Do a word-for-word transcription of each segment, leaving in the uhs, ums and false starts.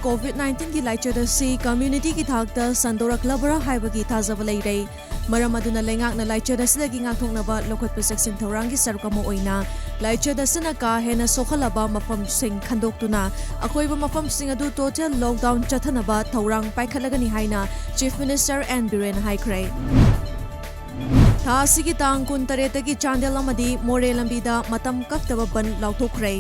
COVID nineteen ꯒꯤ ꯂꯥꯏꯆꯠ ꯑꯁꯤ community ꯒꯤ ꯊꯥꯛꯇ ꯁꯟꯗꯣꯔꯛꯂꯕ꯭ꯔꯥ ꯍꯥꯏꯕꯒꯤ ꯊꯥꯖꯕ ꯂꯩꯔꯦ꯫ ꯃꯔꯝ ꯑꯗꯨꯅ ꯂꯩꯉꯥꯛꯅ ꯂꯥꯏꯆꯠ ꯑꯁꯤꯗꯒꯤ ꯉꯥꯛꯊꯣꯛꯅꯕ ꯂꯧꯈꯠꯄ ꯆꯦꯛꯁꯤꯟ ꯊꯧꯔꯥꯡꯒꯤ ꯁꯔꯨꯛ ꯑꯃ ꯑꯣꯏꯅ ꯂꯥꯏꯆꯠ ꯑꯁꯤꯅ ꯀꯥ ꯍꯦꯟꯅ ꯁꯣꯛꯍꯜꯂꯕ ꯃꯐꯝꯁꯤꯡ ꯈꯟꯗꯣꯛꯇꯨꯅ ꯑꯀꯣꯏꯕ ꯃꯐꯝꯁꯤꯡ ꯑꯗꯨ total lockdown ꯆꯠꯊꯅꯕ ꯊꯧꯔꯥꯡ ꯄꯥꯏꯈꯠꯂꯒꯅꯤ ꯍꯥꯏꯅ Chief Minister N. Biren ꯍꯥꯏꯈ꯭ꯔꯦ꯫ ꯊꯥ ꯑꯁꯤꯒꯤ ꯇꯥꯡ ꯀꯨꯟꯇꯔꯦꯠꯇꯒꯤ ꯆꯥꯟꯗꯦꯜ ꯑꯃꯗꯤ ꯃꯣꯔꯦ ꯂꯝꯕꯤꯗ ꯃꯇꯝ ꯀꯛꯇꯕ ꯕꯟ ꯂꯥꯎꯊꯣꯛꯈ꯭ꯔꯦ꯫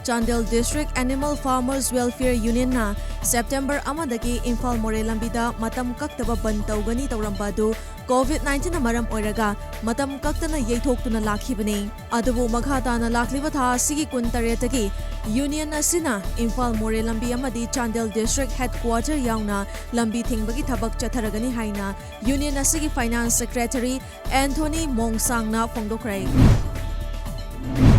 Chandel District Animal Farmers Welfare Union ꯅ September ꯑꯃꯗꯒꯤ ꯏꯝꯐꯥꯜ ꯃꯣꯔꯦ ꯂꯝꯕꯤꯗ ꯃꯇꯝ ꯀꯛꯇꯕ ꯕꯟ ꯇꯧꯒꯅꯤ ꯇꯧꯔꯝꯕ ꯑꯗꯨ COVID nineteen ꯅ ꯃꯔꯝ ꯑꯣꯏꯔꯒ ꯃꯇꯝ ꯀꯛꯇꯅ ꯌꯩꯊꯣꯛꯇꯨꯅ ꯂꯥꯛꯈꯤꯕꯅꯤ꯫ ꯑꯗꯨꯕꯨ ꯃꯈꯥ ꯇꯥꯅ ꯂꯥꯛꯂꯤꯕ ꯊꯥ ꯑꯁꯤꯒꯤ ꯀꯨꯟꯇꯔꯦꯠꯇꯒꯤ union ꯑꯁꯤꯅ ꯏꯝꯐꯥꯜ ꯃꯣꯔꯦ ꯂꯝꯕꯤ ꯑꯃꯗꯤ ꯆꯥꯟꯗꯦꯜ District Headquarter ꯌꯥꯎꯅ ꯂꯝꯕꯤ ꯊꯤꯡꯕꯒꯤ ꯊꯕꯛ ꯆꯠꯊꯔꯒꯅꯤ ꯍꯥꯏꯅ union ꯑꯁꯤꯒꯤ Finance Secretary Anthony Mongsangꯅ ꯐꯣꯡꯗꯣꯛꯈ꯭ꯔꯦ꯫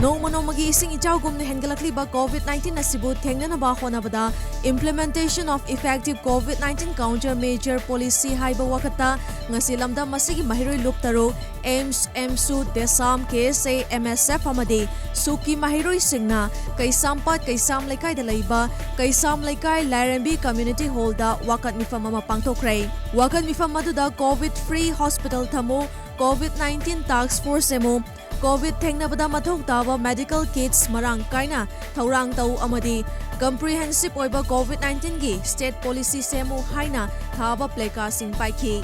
ꯅꯣꯡꯃ ꯅꯣꯡꯃꯒꯤ ꯏꯁꯤꯡ ꯏꯆꯥꯎꯒꯨꯝꯅ ꯍꯦꯟꯒꯠꯂꯛꯂꯤꯕ COVID nineteen ꯑꯁꯤꯕꯨ ꯊꯦꯡꯅꯅꯕ ꯍꯣꯠꯅꯕꯗ Implementation of Effective COVID nineteen Counter Measure Policy ꯍꯥꯏꯕ ꯋꯥꯀꯠꯇ ꯉꯁꯤ ꯂꯝꯗꯝ ꯑꯁꯤꯒꯤ ꯃꯍꯩꯔꯣꯏ ꯂꯨꯞ ꯇꯔꯨꯛ, AIIMS, AMSU, DESAM, KSA, MSF ꯑꯃꯗꯤ ꯁꯨꯛꯀꯤ ꯃꯍꯩꯔꯣꯏꯁꯤꯡꯅ ꯀꯩꯁꯥꯝꯄꯥꯠ ꯀꯩꯁꯥꯝ ꯂꯩꯀꯥꯏꯗ ꯂꯩꯕ ꯀꯩꯁꯥꯝ ꯂꯩꯀꯥꯏ ꯂꯥꯏꯔꯦꯝꯕꯤ Community Hall ꯗ ꯋꯥꯀꯠ ꯃꯤꯐꯝ ꯑꯃ ꯄꯥꯡꯊꯣꯛꯈ꯭ꯔꯦ꯫ ꯋꯥꯀꯠ ꯃꯤꯐꯝ ꯑꯗꯨꯗ COVID free hospital ꯊꯝꯃꯨ, COVID nineteen task force ꯁꯦꯝꯃꯨ, COVID ꯊꯦꯡꯅꯕꯗ ꯃꯊꯧ ꯇꯥꯕ medical kits ꯃꯔꯥꯡ ꯀꯥꯏꯅ ꯊꯧꯔꯥꯡ ꯇꯧ ꯑꯃꯗꯤ comprehensive ꯑꯣꯏꯕ COVID nineteen ꯒꯤ state policy ꯁꯦꯝꯃꯨ ꯍꯥꯏꯅ ꯊꯥꯕ placardꯁꯤꯡ ꯄꯥꯏꯈꯤ꯫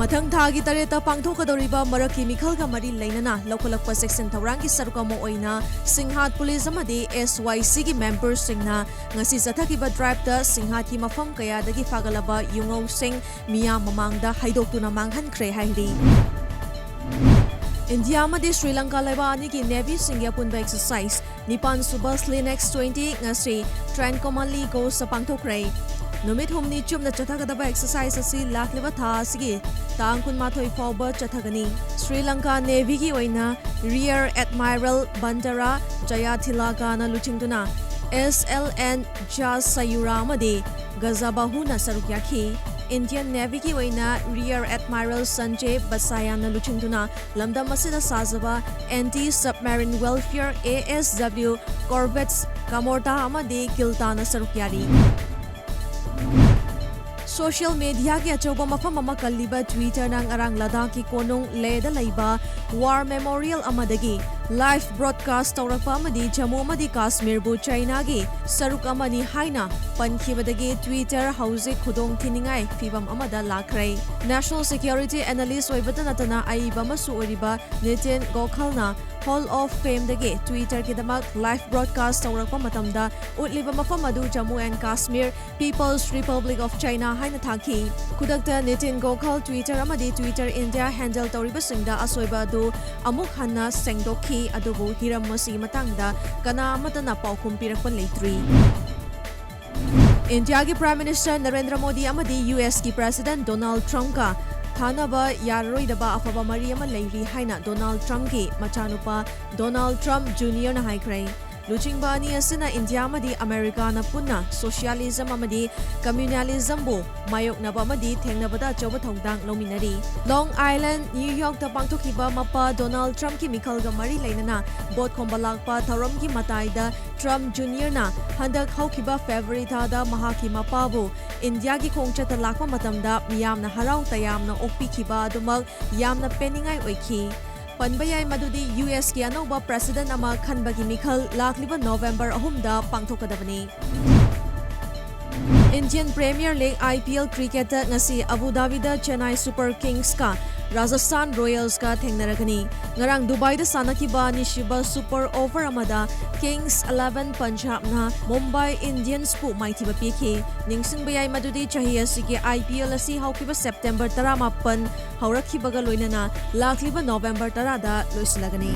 ꯃꯊꯪ ꯊꯥꯒꯤ ꯇꯔꯦꯠꯇ ꯄꯥꯡꯊꯣꯛꯀꯗꯧꯔꯤꯕ ꯃꯔꯛꯀꯤ ꯃꯤꯈꯜꯒ ꯃꯔꯤ ꯂꯩꯅꯅ ꯂꯧꯈꯠꯂꯛꯄ ꯆꯦꯛꯁꯤꯟ ꯊꯧꯔꯥꯡꯒꯤ ꯁꯔꯨꯛ ꯑꯃ ꯑꯣꯏꯅ ꯁꯤꯡꯍꯥꯠ ꯄꯨꯂꯤꯁ ꯑꯃꯗꯤ SYC ꯒꯤ memberꯁꯤꯡꯅ ꯉꯁꯤ ꯆꯠꯊꯈꯤꯕ driveꯇ ꯁꯤꯡꯍꯥꯠꯀꯤ ꯃꯐꯝ ꯀꯌꯥꯗꯒꯤ ꯐꯥꯒꯠꯂꯕ ꯌꯨꯉꯧꯁꯤꯡ ꯃꯤꯌꯥꯝ ꯃꯃꯥꯡꯗ ꯍꯩꯗꯣꯛꯇꯨꯅ ꯃꯥꯡꯍꯟꯈ꯭ꯔꯦ ꯍꯥꯏꯔꯤ꯫ ꯏꯟꯗꯤꯌꯥ ꯑꯃꯗꯤ ꯁ꯭ꯔꯤ ꯂꯪꯀꯥ ꯂꯩꯕꯥꯛ ꯑꯅꯤꯒꯤ navyꯁꯤꯡꯒꯤ ꯑꯄꯨꯟꯕ exercise ꯅꯤꯄꯥꯟ ꯁꯨꯕ Slinex twenty ꯉꯁꯤ Trincomalee Coast ꯇ ꯄꯥꯡꯊꯣꯛꯈ꯭ꯔꯦ꯫ ꯅꯨꯃꯤꯠ ꯍꯨꯝꯅꯤ ꯆꯨꯞꯅ ꯆꯠꯊꯒꯗꯕ exercise ꯑꯁꯤ ꯂꯥꯛꯂꯤꯕ ꯊꯥ ꯑꯁꯤꯒꯤ ꯇꯥꯡ ꯀꯨꯟꯃꯥꯊꯣꯏ ꯐꯥꯎꯕ ꯆꯠꯊꯒꯅꯤ꯫ ꯁ꯭ꯔꯤ ꯂꯪꯀꯥ navyꯒꯤ ꯑꯣꯏꯅ Rear Admiral Bandara Jayathilakana ꯂꯨꯆꯤꯡꯗꯨꯅ SLN Jayasayura ꯑꯃꯗꯤ Gazabahuꯅ ꯁꯔꯨꯛ ꯌꯥꯈꯤ꯫ Indian Navyꯒꯤ ꯑꯣꯏꯅ Rear Admiral Sanjay Basayanꯅ ꯂꯨꯆꯤꯡꯗꯨꯅ ꯂꯝꯗꯝ ꯑꯁꯤꯗ ꯁꯥꯖꯕ Anti Submarine Warfare, A S W, corvettes Kamorta ꯑꯃꯗꯤ Kiltaꯅ ꯁꯔꯨꯛ ꯌꯥꯔꯤ꯫ Social mediaꯒꯤ ꯑꯆꯧꯕ ꯃꯐꯝ ꯑꯃ ꯀꯜꯂꯤꯕ Twitterꯅ ꯉꯔꯥꯡ ꯂꯗꯥꯈꯀꯤ ꯀꯣꯅꯨꯡ ꯂꯦꯍꯗ ꯂꯩꯕ War Memorial ꯑꯃꯗꯒꯤ live broadcast ꯇꯧꯔꯛꯄ ꯑꯃꯗꯤ ꯖꯝꯃꯨ ꯑꯃꯗꯤ ꯀꯥꯁꯃꯤꯔꯕꯨ ꯆꯥꯏꯅꯥꯒꯤ ꯁꯔꯨꯛ ꯑꯃꯅꯤ ꯍꯥꯏꯅ ꯄꯟꯈꯤꯕꯗꯒꯤ Twitter ꯍꯧꯖꯤꯛ ꯈꯨꯗꯣꯡ ꯊꯤꯅꯤꯡꯉꯥꯏ ꯐꯤꯚꯝ ꯑꯃꯗ ꯂꯥꯛꯈ꯭ꯔꯦ꯫ National security analyst ꯑꯣꯏꯕꯇ ꯅꯠꯇꯅ ꯑꯏꯕ ꯑꯃꯁꯨ ꯑꯣꯏꯔꯤꯕ Nitin Gokhalꯅ Hall of Fameꯗꯒꯤ Twitterꯒꯤꯗꯃꯛ live broadcast ꯇꯧꯔꯛꯄ ꯃꯇꯝꯗ ꯎꯠꯂꯤꯕ ꯃꯐꯝ ꯑꯗꯨ Jammu and Kashmir, People's Republic of China ꯍꯥꯏꯅ ꯊꯥꯈꯤ꯫ ꯈꯨꯗꯛꯇ Nitin Gokhal Twitter ꯑꯃꯗꯤ Twitter India handle ꯇꯧꯔꯤꯕꯁꯤꯡꯗ ꯑꯁꯣꯏꯕ ꯑꯗꯨ ꯑꯃꯨꯛ ꯍꯟꯅ ꯁꯦꯡꯗꯣꯛꯈꯤ, ꯑꯗꯨꯕꯨ ꯍꯤꯔꯝ ꯑꯁꯤꯒꯤ ꯃꯇꯥꯡꯗ ꯀꯅꯥ ꯑꯃꯠꯇꯅ ꯄꯥꯎꯈꯨꯝ ꯄꯤꯔꯛꯄ ꯂꯩꯇ꯭ꯔꯤ꯫ ꯏꯟꯗꯤꯌꯥꯒꯤ Prime Minister ꯅꯔꯦꯟꯗ꯭ꯔ ꯃꯣꯗꯤ ꯑꯃꯗꯤ ꯌꯨ ꯑꯦꯁꯀꯤ President Donald Trumpꯀ ꯊꯥꯅꯕ ꯌꯥꯔꯔꯣꯏꯗꯕ ꯑꯐꯕ ꯃꯔꯤ ꯑꯃ ꯂꯩꯔꯤ ꯍꯥꯏꯅ Donald Trumpꯀꯤ ꯃꯆꯥꯅꯨꯄꯥ Donald Trump Juniorꯅ ꯍꯥꯏꯈ꯭ꯔꯦ꯫ ꯂꯨꯆꯤꯡꯕ ꯑꯅꯤ ꯑꯁꯤꯅ ꯏꯟꯗꯤꯌꯥ ꯑꯃꯗꯤ ꯑꯃꯦꯔꯤꯀꯥꯅ ꯄꯨꯟꯅ socialism ꯑꯃꯗꯤ communalismꯕꯨ ꯃꯥꯌꯣꯛꯅꯕ ꯑꯃꯗꯤ ꯊꯦꯡꯅꯕꯗ ꯑꯆꯧꯕ ꯊꯧꯗꯥꯡ ꯂꯧꯃꯤꯟꯅꯔꯤ꯫ Long Island, New Yorkꯇ ꯄꯥꯡꯊꯣꯛꯈꯤꯕ ꯃꯄꯥ Donald Trumpꯀꯤ ꯃꯤꯈꯜꯒ ꯃꯔꯤ ꯂꯩꯅꯅ vote ꯈꯣꯝꯕ ꯂꯥꯛꯄ ꯊꯧꯔꯝꯒꯤ ꯃꯇꯥꯏꯗ Trump Juniorꯅ ꯍꯟꯗꯛ ꯍꯧꯈꯤꯕ February ꯊꯥꯗ ꯃꯍꯥꯛꯀꯤ ꯃꯄꯥꯕꯨ ꯏꯟꯗꯤꯌꯥꯒꯤ ꯈꯣꯡꯆꯠꯇ ꯂꯥꯛꯄ ꯃꯇꯝꯗ ꯃꯤꯌꯥꯝꯅ ꯍꯔꯥꯎ ꯇꯌꯥꯝꯅ ꯑꯣꯛꯄꯤꯈꯤꯕ ꯑꯗꯨꯃꯛ ꯌꯥꯝꯅ ꯄꯦꯟꯅꯤꯡꯉꯥꯏ ꯑꯣꯏꯈꯤ꯫ ꯄꯟꯕ ꯌꯥꯏ ꯃꯗꯨꯗꯤ ꯌꯨ ꯑꯦꯁꯀꯤ ꯑꯅꯧꯕ President ꯑꯃ ꯈꯟꯕꯒꯤ ꯃꯤꯈꯜ ꯂꯥꯛꯂꯤꯕ November ꯑꯍꯨꯝꯗ ꯄꯥꯡꯊꯣꯛꯀꯗꯕꯅꯤ꯫ Indian Premier League, I P L, cricketꯇ ꯉꯁꯤ ꯑꯕꯨ ꯙꯥꯕꯤꯗ Chennai Super Kingsꯀ Rajasthan Royalsꯀ ꯊꯦꯡꯅꯔꯒꯅꯤ꯫ ꯉꯔꯥꯡ ꯗꯨꯕꯥꯏꯗ ꯁꯥꯟꯅꯈꯤꯕ ꯑꯅꯤꯁꯨꯕ super over ꯑꯃꯗ Kings Eleven Punjabꯅ Mumbai Indiansꯄꯨ ꯃꯥꯏꯊꯤꯕ ꯄꯤꯈꯤ꯫ ꯅꯤꯡꯁꯤꯡꯕ ꯌꯥꯏ ꯃꯗꯨꯗꯤ ꯆꯍꯤ ꯑꯁꯤꯒꯤ I P L ꯑꯁꯤ ꯍꯧꯈꯤꯕ September ꯇꯔꯥꯃꯥꯄꯟ ꯍꯧꯔꯛꯈꯤꯕꯒ ꯂꯣꯏꯅꯅ ꯂꯥꯛꯂꯤꯕ November ꯇꯔꯥꯗ ꯂꯣꯏꯁꯤꯜꯂꯒꯅꯤ꯫